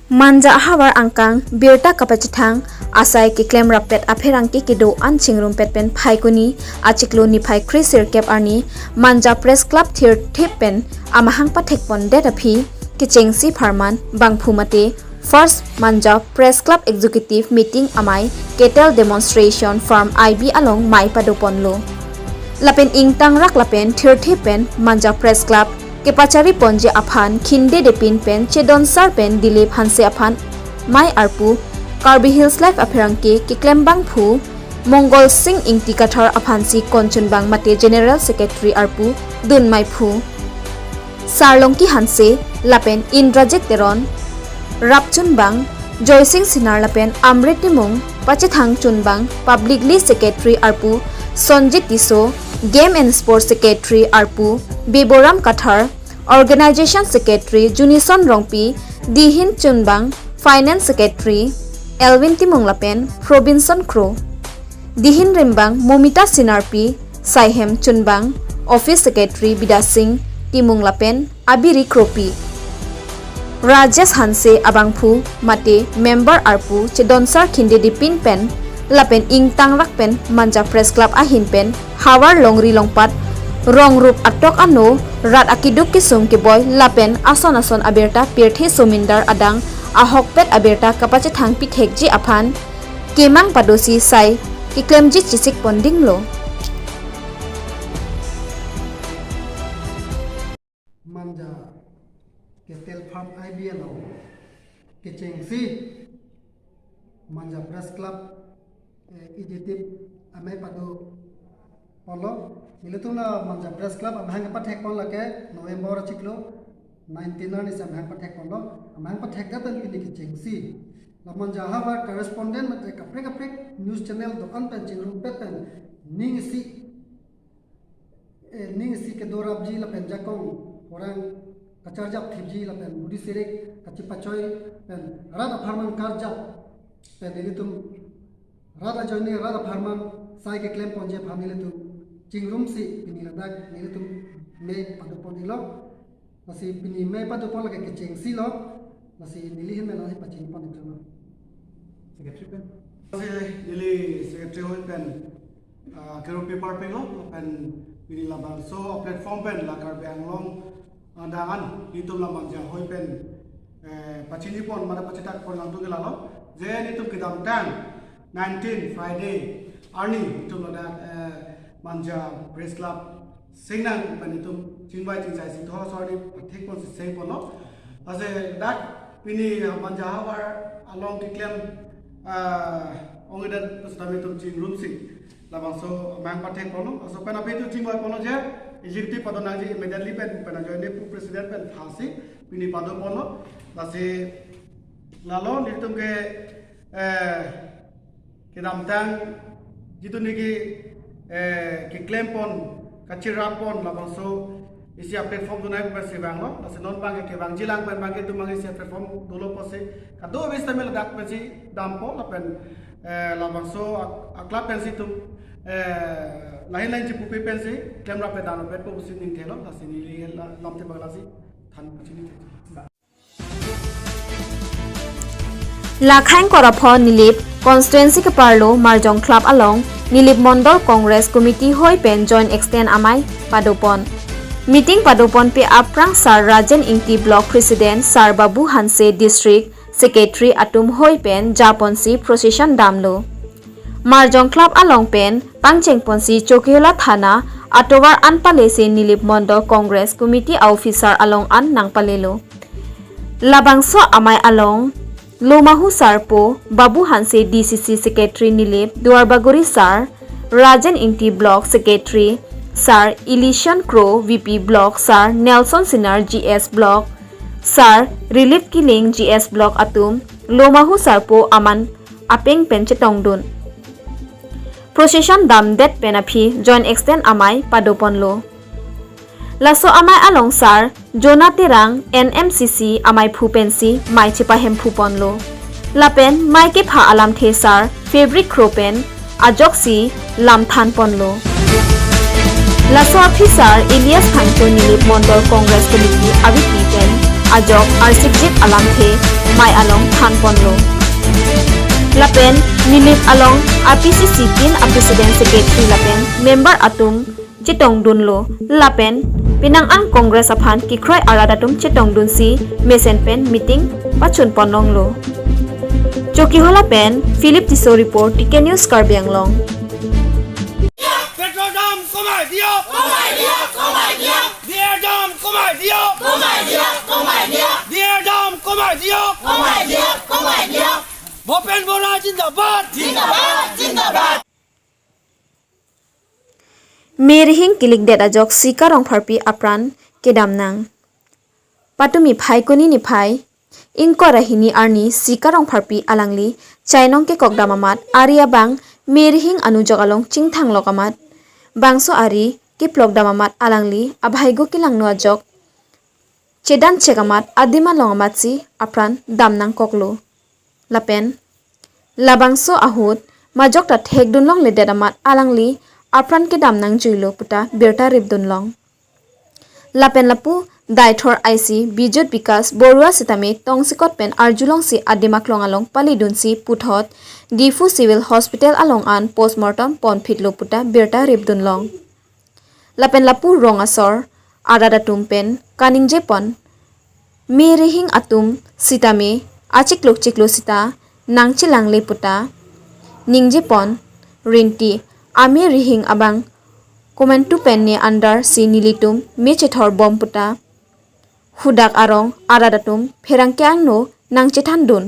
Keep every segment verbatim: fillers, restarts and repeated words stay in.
Manja ahavar angkang birta kapachethang asai keklem rappet apherangke kedo-an chingrumpet pen Phaikuni achiklo niphai kre sirkep arni Manja Press Club thirthip pen amahang pathekpondet aphi kechengsi pharman bangphu mate First Manja Press Club Executive Meeting amei cattle demonstration farm I B along mei padoponlo. Lapen ingtangrak lapen thirthip pen Manja Press Club kepachariponji aphan khindedepin pen chedonsar pen Dilip Hanse aphan mei arpu, Karbi Hills Live apherangke keklem bangphu Mongol Sing Ingti Kathar aphansi konchunbang mate General Secretary arpu dun meiphu. Sarlongki Hanse lapen Indrajit Teron rapchunbang, Joysing Sinar lapen Amrit Timung pachethangchunbang, Publicly Secretary arpu Sonjit Tisso, Game and Sports Secretary arpu Beboram Kathar, Organization Secretary Junison Rongpi, dihin chunbang Finance Secretary Elwin Timung lapen Robinson Kro, dihin rimbang Momita Sinarpi, saihem chunbang Office Secretary Bidya Sing Timung lapen Abiri Kropi. Rajesh Hanse abangphu mate member arpu chedonsar khindedepin pen lapen ingtangrak pen Manja Press Club ahin pen havar longri longpat rongrup atok ano rat akeduk kesung keboi lapen ason ason abirta pirthe somindar adang ahokpet abirta kapachethang pithekji aphan kemang padosi sai keklemji chesikpondinglo. Manja Cattle Farm I B along kechengsi Manja Press Club, eh, executive amei padoponlo. Nelitum la Manja Press Club amahang pathekpon lake November achiklo nineteen arnisi amahang pathekponlo. Amahang pathekdet pen pini kechengsi la Manja ahavar correspondent mate kaprek kaprek news channel do-an pen chingrumpet pen ning isi, eh, ning isi kedorapji lapen jakong orang kacharjap thipji lapen budi sirik kachipachoi pen rat apharman karjap pen nelitum rat ajoine rat apharman sai keklemponji aphan nelitum chingrumsi pini ladak nelitum mei padoponlo. Lasi pini mei padopon lake kechengsi lo. Lasi neli ahin pen lasi pachinipon iklo. Secretary pen. Lasi neli secretary ahoi pen, ah, kero paper pilo pen pini labangso platform pen la Karbi Anglong adang an nelitum la Manja ahoi pen, eh, pachinipon mane pachethakpon nangtung ke lalo. Je nelitum kedamtang nineteen Friday arni nelitum ladak, eh, Manja Press Club singnang pen nelitum chingvai chingsaisi thor asor arni pathekponsi sengponlo. Lasi dak pini Manja ahavar along keklem, ah, ongdetpo sitame nelitum chingrumsi labangso amahang pathekponlo. Laso pen aphi nelitum chingvaiponlo je executive padonangji immediately pen pen ajoine pu president pen thasi pini padoponlo. Lasi lalo nelitum ke, eh, kedamtang jitu niki, eh, keklempon kachirappon labangso isi a-platform dunai pen si vanglo. Lasi non bang kevangjilang pen bang itum bang isi a-platform dolo pusi kadokave sitame ladak pensi dampo lapen, eh, labangso ak-, a-club pensi itum, eh, lahin lahin chipupe pensi klemrappet damrappetpo pusi ningthelo. Lasi neli la-, lamthe bang lasi than pachinithe. Lakhang korapho Nilip constituency keparlo Marjong Club along Nilip Mondol Congress Committee hoi pen joint extend amei padopon. Meeting padoponpe aphrang Sar Rajen Ingti, Block President, Sar Babu Hanse, District Secretary atum hoi pen japonsi procession damlo. Marjong Club along pen pangchengponsi Chokihola Thana atovar an palesi Nilip Mondol Congress Committee a-officer along an nangpalelo. Labangso amei along Lomahu Sarpo, Babu Hanse D C C Secretary Nilip, Duarbagori Sar Rajen Ingti, Block Secretary Sar Elysian Kro, V P Block, Sar Nelson Sinar, G S Block, Sar Relief Killing, G S Block atum Lomahu Sarpo aman apeng pen chetongdun. Procession damdet pen aphi joint extend amei padoponlo. Laso amei along Sar Jona Terang, N M C C ameiphu pensi mei chepahemphuponlo. Lapen mei kepha alamthe Sar Fabric Kro pen ajoksi lamthanponlo. Laso aphi Sar Elias Phangcho, Nilip Mondol Congress Committee a-V P pen ajok arsikjik alamthe mei along thanponlo. Lapen nilip along R P C C tin a president, secretary lapen member atum chetongdunlo. Lapen penang an Congress aphan kekroi arat atum chetongdunsi mesen pen meeting pachunponlonglo. Chokihola pen Philip Tisso report, T K News Karbi Anglong. পেট্ৰলৰ দাম কমাই দিয়ক, কমাই দিয়ক, কমাই দিয়ক। বিয়েৰ দাম কমাই দিয়ক, কমাই দিয়ক, কমাই দিয়ক। বিয়েৰ দাম কমাই দিয়ক, কমাই দিয়ক, কমাই দিয়ক। ভূপেন বৰা জিন্দাবাদ, জিন্দাবাদ, জিন্দাবাদ। Mei rihing kilikdet ajok Sika Rongpharpi apran kedamnang. Patumi Phaikuni niphai ingkoi ra hini arni Sika Rongpharpi alangli chainong kekokdam amat ari abang mei rihing anujok along chingthanglok amat bangso ari keplokdam amat alangli abhaigo kelangno ajok chedanchek amat adim along amatsi apran damnangkoklo. Lapen labangso ahut majok ta thekdunlongledet amat alangli apran kedamnangjuilo puta birta ripdunlong. Lapen lapu Deithor I C Bijut Bikash Borua sitame tongsekot pen arjulongsi adim aklong along palidunsi puthot Diphu Civil Hospital along an postmortem ponphitlo puta birta ripdunlong. Lapen lapu rong asor arat atum pen kaningjepon, mei rihing atum sitame achiklo chiklo sita nangchelangle puta ningjepon, rinti amei rihing abang komantu pen ne andarsi nelitum mei chethorbom puta hudak arong arat atum pherangke angno nangchethandun.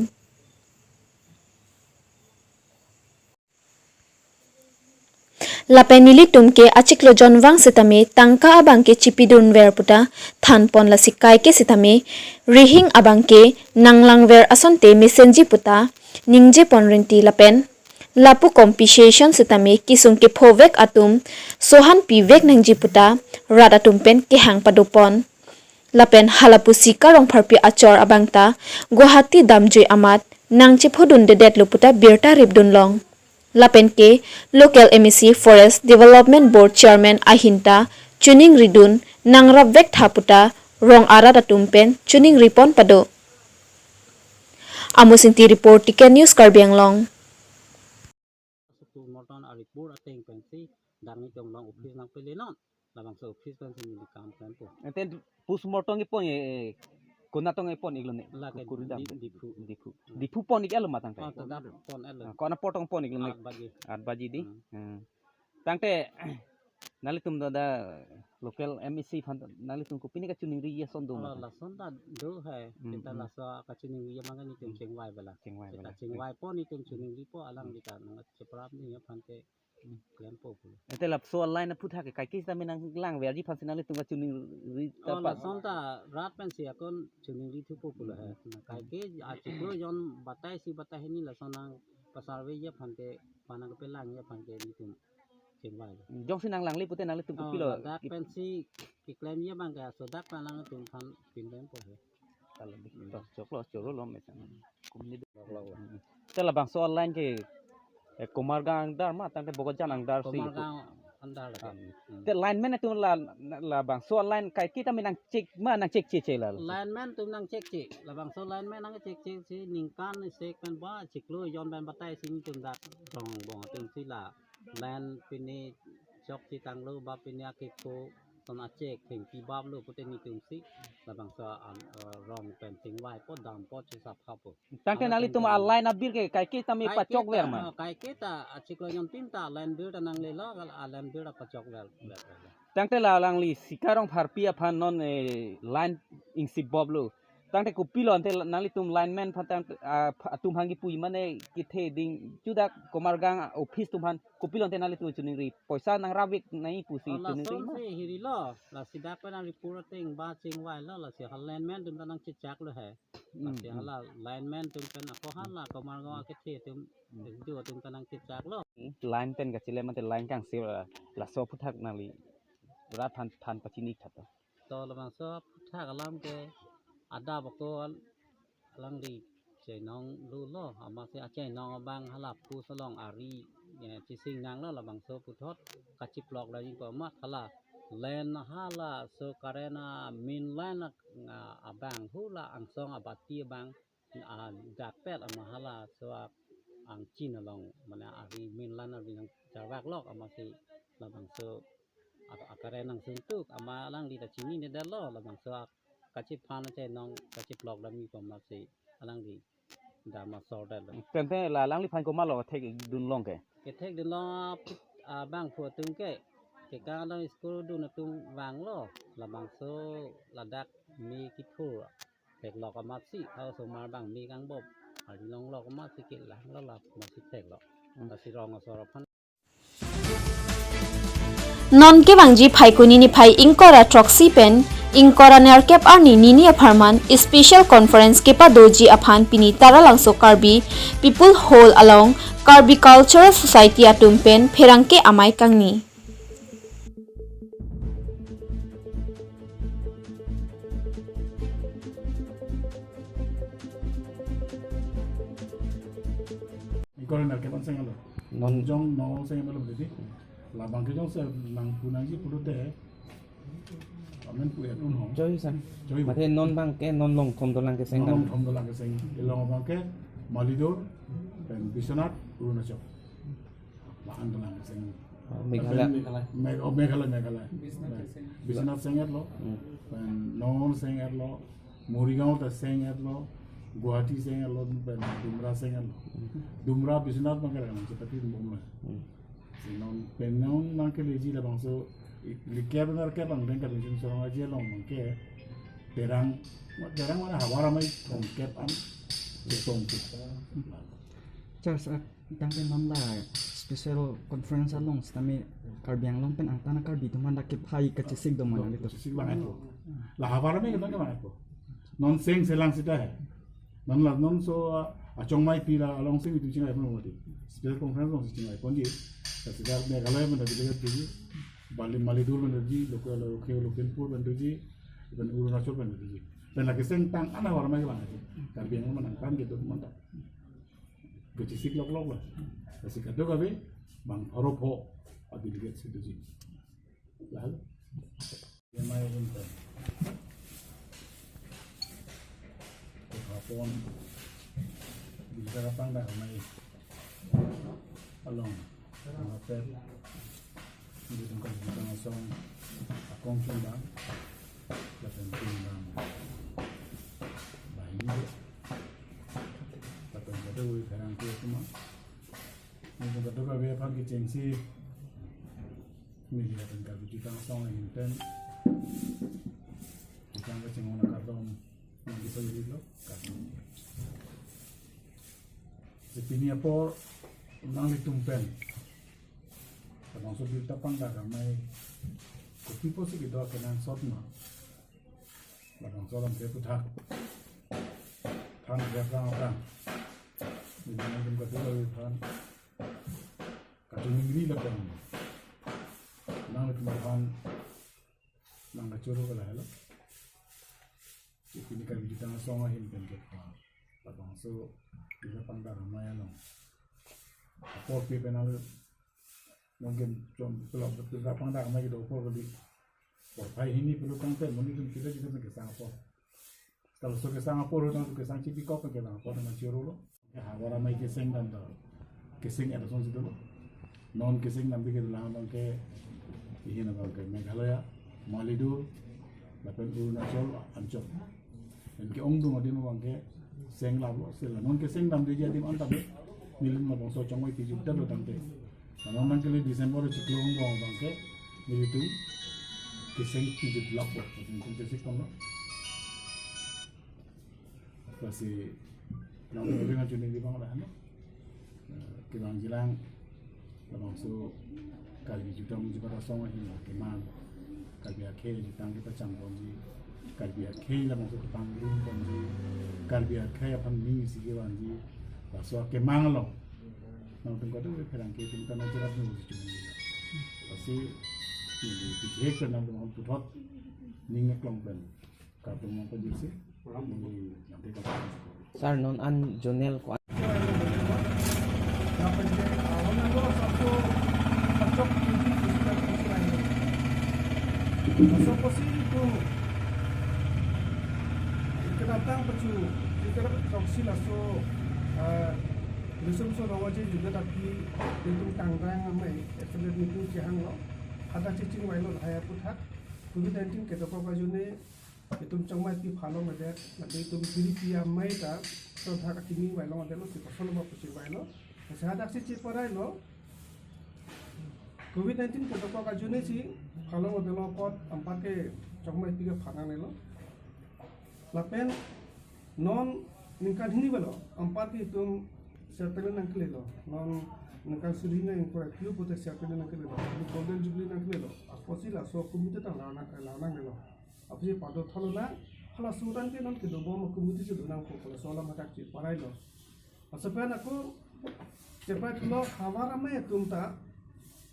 Lapen nelitum ke achiklo jonvang sitame tangka abang ke chipidunver puta thanpon, lasi kaike sitame rihing abang ke nanglangver asonte mesenji puta ningjepon rinti lapen lapu compensation sitame kesung kephovek atum sohan pivek nangji puta rat atum pen kehang padopon. Lapen halapu Sika Rongpharpi achor abang ta Guwahati damjui amat nangchephodundedetlo puta birta ripdunlong. Lapen ke local M A C Forest Development Board Chairman ahin ta choningridun nangrapvektha puta rong arat atum pen choningripon pado. Amos Ingti report, T K News Karbi Anglong. Postmortem a-report ateng pensi dak nelitum along office nangpelenon. Labangso office pensi neli kam klempo. Ante postmortem kepon, eh, konatong kepon-iklo ne? Lake Kuri dam. Di-, Diphu. Diphu. Hmm. Diphu pon-ik-etlo ma tangte? Oh, to dak pon-etlo. Ah, konat apot tong pon-iklo ne? Aat baji. Aat baji dei. Hmm. Hmm. Tangte nanglitum dak, dak local M A C aphan nanglitum kopine kachiningri ason do ma? Oh, lason ta do hai. Hmm, kita hmm. Laso kachiningri abang nelitum, hmm, chingvai bela. Chingvai bela. Kita chingvaipo, nelitum chiningripo, alang, hmm, kita nangcheprap ni aphan ke klempo pulo. Ante laso a-line aphuthak ke kaike sitame nanglangverji aphansi nanglitum kachiningri ta? Oh, pa- lason ta rat pensi akon chiningrithupo pulo he. Hmm. Na kaike achiklo jon bataisi bataihini lason nangpasurveyji aphan ke, pa nangkepelangji aphan ke nelitum chingvai. Jongsi nanglangle pute nanglitum, oh, kopilo? Ladak pensi keklemji abang ke laso dak pen nangtum aphan pinlempo he. Kalau di, hmm, tok choklo, chorolo mesen. Hmm. Kumni do. Lok, lok, lok. Hmm. Te labangso a-line ke, eh, Komargaon under ma tangte Bokajan undersi? Komargaon under lake. Ah. Hmm. Te lineman atum la, labangso a-line kaike tame nangchek ma, nangchekche che la? Lineman atum nangchekche. Labangso lineman nangchekche si ningkan isi pen ba chiklo jon pen bataisi nelitum dak rongbong atumsi la line pine chokche tanglo ba pine akeko son achek thengpi baplo pute nelitumsi labangso an, eh, rong pen chingvaipo dampo chesaphapo. Tangte nanglitum a-line a-bill ke kaike tame pachokver ma? Kaike ta, ah, kaike ta achiklo jontin ta line bill ta nanglelo, a-line bill ta pachokver, ver, ver. Tangte la alangli Sika Rongpharpi aphan non, eh, line ingsipbomlo. Tangte kopilo ante la-, nanglitum lineman aphan tang, ah, pha-, atum aphan kipu mane kethe ding judak Komargaon office atum aphan kopilo ante nanglitum chiningri? Poisa nangrapvek nangji pusi chiningri ma? Oh, lasonsi hirilo. Lasi dak pen a-report ateng ba chingvailo, lasi ha lineman atum ta nangchechaklo he. Hmm, lasi hmm. Hala lineman atum pen ako hala Komargaon akethe atum, hmm, itu atum ta nangchechaklo. Line pen kachele mate line kangsi la, laso aphuthak nangli rat aphan, aphan pachini tha to. To labangso aphuthak alam ke adap ako al-, alangli chainong lulo, amatsi achainong abang hala post along ari, eh, chising nanglo labangso puthot kachiplok la jingpo amat hala line halaso current a-main line a-, abang hula angsong abati abang Ah, dakpet ama halaso angchin along, mane ari main line ari nangcharvak lok amatsi labangso ak-, akaren nangsuntuk ama alangli ta chininedetlo, labangso ak-, kachiphan che nong kachiplok dam-ipo amatsi alangli dam asor detlo. Tangte la alangliphan komatlo thekdun long ke? Kethekdun long, ah, bangphu atum ke, kekang along school dun atum vanglo, labangso ladak me kithur theklok amatsi, hausomar abang me kangbop, ari longlok amatsi kelang lo la amatsi theklok. Hmm. Lasi rong asor aphan. Non kevangji Phaikuni niphai ingkoi ra throksi pen ingkoi ra nerkep arni nini apharman special conference kepadoji aphan pini Taralangso Karbi People Hall along Karbi Cultural Society atum pen pherangke amei kangni. Ingkoi ra nerkep an seng alo. Non jong no seng alo didi. Labang ke jongsi nangpu nangji pulote, amen pu et un hong. Choi san. Choi. Mate non abang ke non Longthom dolang keseng. Non Longthom dolang keseng. Ilong abang ke Malidur, pen Biswanath, Arunachal. Lahan dolang keseng. Oh, Meghalaya. Pen Meg-, oh, Meghalaya, Meghalaya. Biswanath seng etlo. Hmm. Pen non seng etlo. Morigaon ta seng etlo, Guwahati seng etlo, pen Dumra seng etlo. Dumra Biswanath abang ke rang seperti itu bomlo. Hmm. Si non pen non nangkeleji labangso i-, ingkoi ra nerkep abang dengka pension sorong aji along abang ke Terang, Terang mane havar amei throngkep an chetongpo. Charles, ah, tangte non la special conference along sitame Karbi Anglong pen angtan a-Karbi atum aphan dak kephai kachesik do ma nang ito? Kachesik vang etpo. La havar amei ketong ke vang etpo. Non seng selang sita he. Non la non so, ah, achongmei pi la along seng itum chingvai pon mati. Special conference alongsi chingvai ponji. Sita Meghalaya pen ta delegate doji. Bali Malidur pen doji, local, local, Lukhimpur pen doji, pen Arunachal pen doji. Pen la keseng tang an havar amei kevang aji. Karbi Anglong pen angtan kedo manta. Kachesik loklok lo. Lasi kadokave bang pharo pho a-delegate si doji. Lahelo. Amei atum pen kothapon, Bihar apangdak amei along, mate, di tungkol di tang asong, akong chundang, lapen chundang bahini, lapen kadokave pherangke atum, nelitum kadokave aphan kechengsi, neli lapen Karbi Jutang Asong ahin pen, Jutang kachinghon akardom nangkepajirlo, kardom. Si pini apor nanglitum pen, labangso birta pangdak amei kopi pusi kedo kenangsot ma, labangso alam ke puthak than ke aphrang aphrang, nelitum kadokave aphan kachiningri lapen nanglitum aphan nangkachoro ke lahelo. Pini Karbi Jutang Asong ahin pen ke pa, labangso birta pangdak amei along apor pe pen alu nonke chom kelok birta pangdak amei kedo apor kali. Porphai hini pulo tangte monit atum kita kita pen kesang apor. Kalau so kesang apor, nang kesang chipikok pen kevang apor nangchorolo. Havar amei keseng dam ta keseng et asonsi dolo. Non keseng dam ke dolang abang ke ihin abang ke Meghalaya, Malidur, lapen Arunachal anchot. Pen ke-ongdung adim abang ke seng laplo, si la non keseng damdeji adim anta be nelitum labangso chongmei pijutdetlo tangte. Labang abang ke le December chiklo angbong abang ke nelitum keseng pijut laplo, nelitum keseng tonglo. Lasi nang uri nang chuningri abang lahelo. Eh, kevangjilang labangso Karbi Jutang Jubat Asong ahin kemang, Karbi akhei jutang kepacham ponji, Karbi akhei labangso kepangrum ponji, Karbi akhei aphan ning isi kevangji, laso akemang along nangtum kadokave pherangke atum ta nangcherap nangsi chuningri. Lasi neli pikir ke nangtum aphan puthot ning aklong pen kardom nangpajirsi. Sir, non an zonal ko-an? Laso apotsi itum kedamtang pachu, Terus toksi laso, eh, Risamson Rongmaji juga tapi itu kangdang amei extended meeting kehanglo. Hadak si chingvailo lahai aputhak. Covid nineteen kedokok ajoine itum Chongmaipi phalongledet, nanti itum tiripi amei ta, so thak akimi vailongledetlo, si kosonma pusi vailo. Lasi hadak si cheparailo. Covid nineteen kedokok ajoine si phalongledetlo apot anparke Chongmaipi kephanangnelo. Lapen non ningkan hini avelo, anparke itum Seattle nangkelelo. Non ningkan suri hini ingkoi ra phli pulote Seattle nangkelelo. Golden Jubilee nangkelelo. Apotsi laso committee ta la nang, la nangnelo. Apotsi pado thalona, halaso ran ke non kedobom committee si donangpo, laso alam hadak cheparailo. Laso pen ako cheparai thulo havar amei atum ta,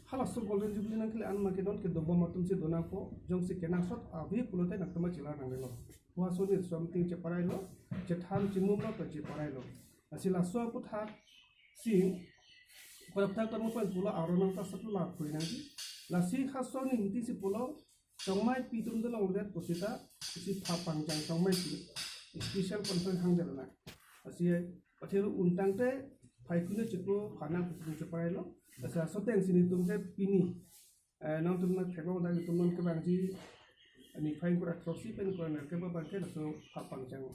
halaso Golden Jubilee nangkele-an ma ke non kedobom atum si donangpo, jongsi kenangsot ave pulote nangtum chelar nangnelo. Puason ni something cheparailo, chethan chimumlo ta cheparailo. Lasi laso aputhak si, aputhak tamo pen pulo aron nangta satu la phui nangji. Lasi halaso ni hiti si pulo, Chongmaipi atum dolongdet pusita, isi pha pangchang Chongmaipi special conference hangdetnang. Lasi pathelo un tangte, Phaikuni chiklo phanang pusi cheparailo. Lasi laso ateng si nelitum ke pini, eh, nangtum na thebong dak itum non kevangji, niphai ingkoi ra throksi pen ingkoi ra nerkep abangke laso pha pangchang,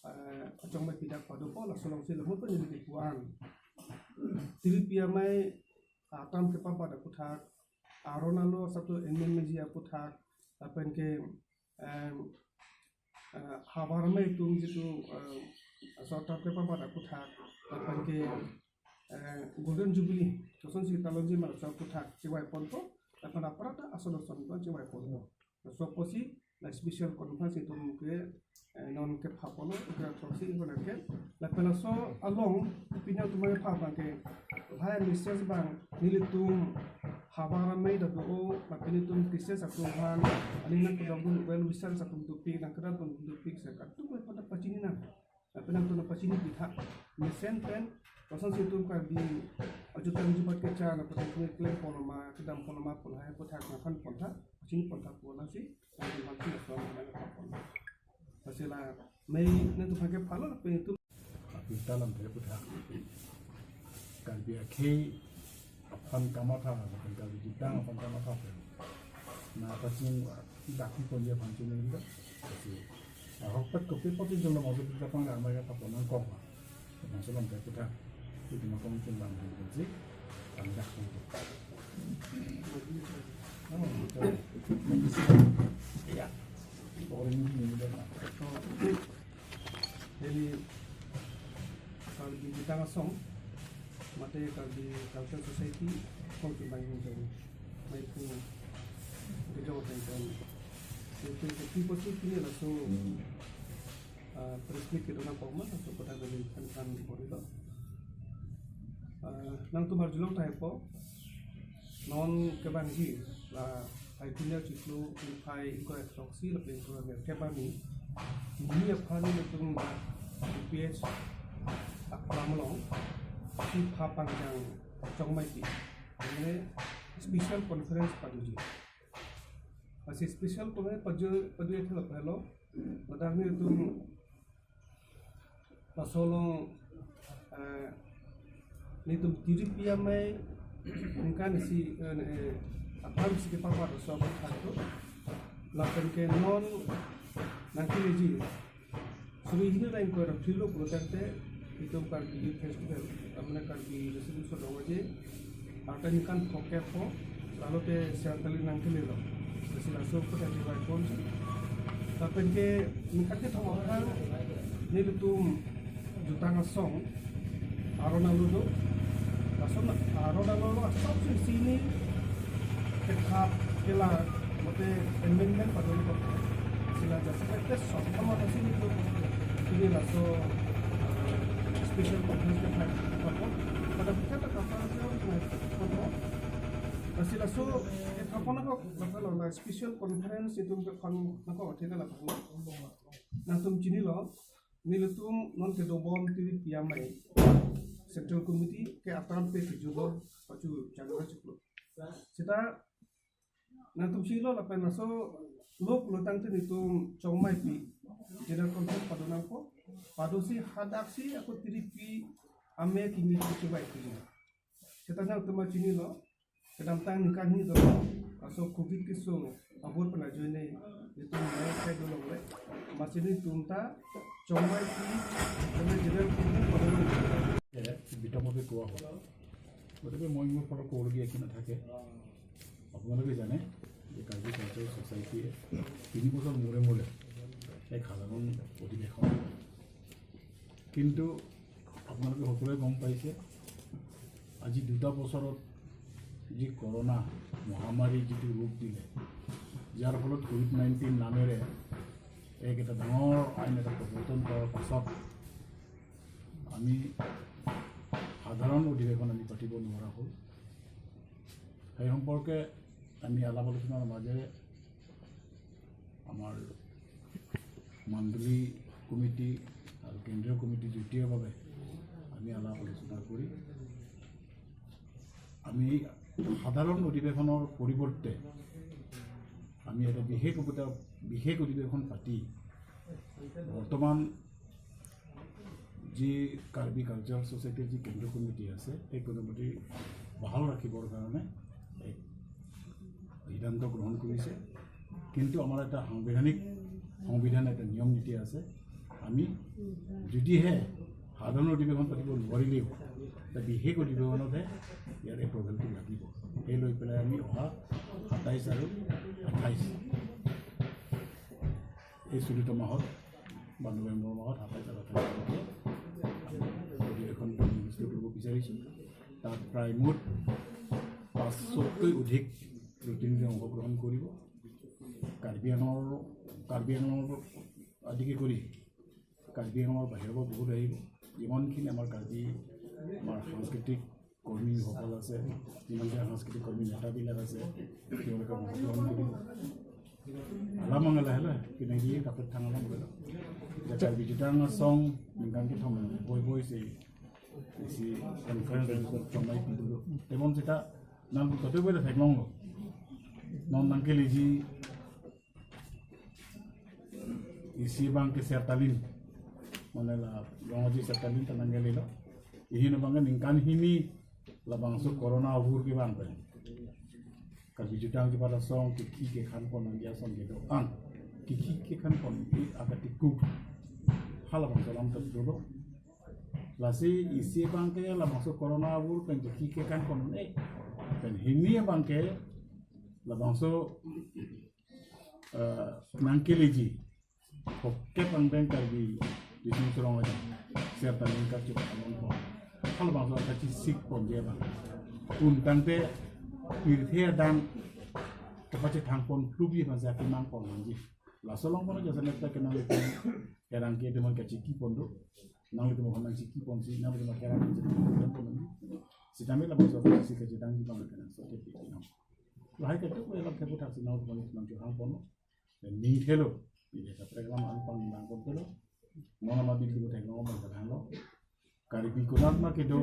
eh, Chongmaipi dak padopo, laso alongsi lamu pen neli kepu-an. Tiripi amei atam kepabat aputhak, aron alo asap atum amendment ji aputhak, lapen ke, em, eh, havar amei atum jitu, eh, aso atam kepabat aputhak, lapen ke, eh, Golden Jubilee kosonsi talonji ma laso aputhak chevaiponpo, lapen aparta ason ason atum chevaiponpo. Laso apotsi la special conference itum ke, eh, non kepha ponlo, ingkoi ra throksi ingkoi ra nerkep. Lapen laso along pini nangtum aphan kepha abangke, lahai message abang nelitum havar amei ta do, lapen nelitum Christian atum aphan, aning nangkedokdun well wishes atum dopik, nangkedokdun dopik, si kadokave aphan ta pachininang. Lapen nangtum nangpachini pitha, mesen pen, kosonsi itum Karbi ajutang jubat kecharli, lapen itum klem ponloma, kedam ponloma pu lahai aputhak nangthan pontha, pachini pontha pu lasi, nangtum aphan si laso nangthan ponloma. Lasi la, mei nangtum aphan kephalo, lapen itum. Apita lam dia aputhak. Karbi akhei aphan kamatha, lapen Karbi jutang aphan kamatha pen. Na pachini dak ni ponji aphan chini dak. Lasi ahokpet kopi poti jolo maksud kita pang dak mereka paponang kong. Maksud lam dia aputhak. Itu makong chun lam dia si. Pang dak ni. Oh, betul. Iya. Orang ini dia. Neli Karbi Jutang Asong, mate Karbi Cultural Society, kong kibang yung jari. Maipu kejong tengkon. Itu kopi poti pini laso, ah, press meet kedonangpo ma, laso kota dari kan kan borilo. Ah, nangtum arjulong tahai po, non kevangji, la Phaikuni chiklo niphai ingkoi ra throksi lapen ingkoi ra nerkep arni, pini aphan nelitum P P H aklam along, si pha pangchang Chongmaipi, ini special conference padoji. Lasi special conference pado, pado ethelo pahelo, ladak nelitum laso along, eh, nelitum tiripi amei ningkan isi, eh, eh, aphan si kepabat laso aputhak atum. Lapen ke non nangkeleji suri hini ra ingkoi ra phlilo pulo tangte itum Karbi Youth Festival, amena Karbi Risamson Rongmaji arta ningkan phongkep po, lalo te Seattle nangkelelo. Lasi laso aputhak chevaiponji. Lapen ke ningkan kethom aphan nelitum Jutang Asong aron alo do. Lason aron alo lo asap si sini kethap kela mate amendment padon ko. Sila jasa tes sok sama ke sini tu. Ini laso, eh, special conference ke thai apa. Pada kita tak apa aja, apa. Lasi laso, eh, apa nak, apa lo, la special conference itum ke pang, nako, thena la pang. Nangtum chinilo, nelitum non kedobom tiripi amei Central Committee ke atam pe kejubo pachu January chiklo. Seta nangtum chinilo lapen laso lo pulo tangte nelitum Chongmaipi General Conference padonangpo. Padosi hadaksi ako tiripi ame kini kuchubai kini. Seta nangtum ma chinilo. Kedamtang ningkan hini do. Laso covid kesung abot pen ajoine itum nai kai dolongle. Masi netum ta chongmai pi, kami jedan pi, pada. এ, বিতংভাৱে কোৱা হয়। গতিকে মই মোৰ ফালৰ ক'বলগীয়া একো নাথাকে। আপোনালোকে জানে যে কাৰ্বি কালচাৰেল ছ'চাইটিয়ে তিনি বছৰ মূৰে মূৰে এক সাধাৰণ অধিৱেশন, কিন্তু আপোনালোকে সকলোৱে গম পাইছে, আজি দুটা বছৰত যি কৰোণা মহামাৰী যিটো ৰূপ দিলে, যাৰ ফলত কভিড নাইণ্টিন নামেৰে এক এটা ডাঙৰ আইন এটা প্ৰৱৰ্তন কৰাৰ পাছত আমি সাধাৰণ অধিৱেশন আমি পাতিব নোৱাৰা হ'ল। সেই সম্পৰ্কে আমি আলাপ আলোচনাৰ মাজেৰে আমাৰ মণ্ডলী কমিটি আৰু কেন্দ্ৰীয় কমিটি যুটীয়াভাৱে আমি আলাপ আলোচনা কৰি আমি সাধাৰণ অধিৱেশনৰ পৰিৱৰ্তে আমি এটা বিশেষ উপতা-, বিশেষ অধিৱেশন পাতি বৰ্তমান যি কাৰ্বি কালচাৰেল ছ'চাইটিৰ যি কেন্দ্ৰীয় কমিটি আছে, সেই কমিটি বাহাল ৰাখিবৰ কাৰণে এক সিদ্ধান্ত গ্ৰহণ কৰিছে। কিন্তু আমাৰ এটা সাংবিধানিক, সংবিধান এটা নিয়ম নীতি আছে। আমি যদিহে সাধাৰণ অধিৱেশন পাতিব নোৱাৰিলেও এটা বিশেষ অধিৱেশনতহে ইয়াৰ এপ্ৰুভেলটো লাগিব। সেই লৈ পেলাই আমি অহা সাতাইছ আৰু আঠাইছ, এই চলিত মাহত বা নৱেম্বৰ মাহত সাতাইছ আৰু আঠাইছ তাৰিখে আমি অধিৱেশন অনুষ্ঠিত কৰিব বিচাৰিছোঁ। তাত প্ৰায় মুঠ পাঁচশতকৈ অধিক প্ৰতিনিধি অংশগ্ৰহণ কৰিব। কাৰ্বি আংলঙৰ, কাৰ্বি আংলঙৰ আদিকে কৰি কাৰ্বি আংলঙৰ বাহিৰৰ পৰা বহুত আহিব। যিমানখিনি আমাৰ কাৰ্বি, আমাৰ সাংস্কৃতিক কৰ্মীসকল আছে, যিমানখিনি সাংস্কৃতিক কৰ্মী নেতাবিলাক আছে, তেওঁলোকে অংশগ্ৰহণ কৰিব। Alam ang lahat lah, kinai di dapat tang alam gitu. Jadi bijuta ngasong ningkan kita mau boy boy si si conference untuk chomai pintu dulu. Temon sita nang kote boy da theklonglo. Non nangkeliji isi abangke Sertalin. Mane la Rongji Sertalin ta nangkelilo. Ihin abangke ningkan hini labangso corona ahur kevang pen. Karbi jutang kepada song, kiki kekhan pon nangji ason kedo-an. Kiki kekhan pon di agati ku. Halabangso alam ta dolo. Lasi isi abangke labangso corona ahur pen kiki kekhan pon un-e. Pen hini abangke labangso, eh, nangkeliji. Hokkep angdeng Karbi Disung Chorong aja. Serta ningkat cukup along pon. Halabangso kachisik ponji abang. Puntangte pirthe adang kepachethang pon phlubi abang si akemang pon nangji. Laso along pon aja sanet ta kenang itum kerang ke teman kachiki pon do. Nanglitum aphan nangchiki ponsi, nanglitum kerang ke chiki pon nangji. Sitame labangso kachisik kachethangji abang kenang so ke pinang. Lahai kachuk elak kepu thaksi nangtum nangchehang pon. Ning thelo, ini kaprek lam ampang nang kontelo. Mona ma bil dibu thek nong bang kadang lo. Karbi konat ma kedo,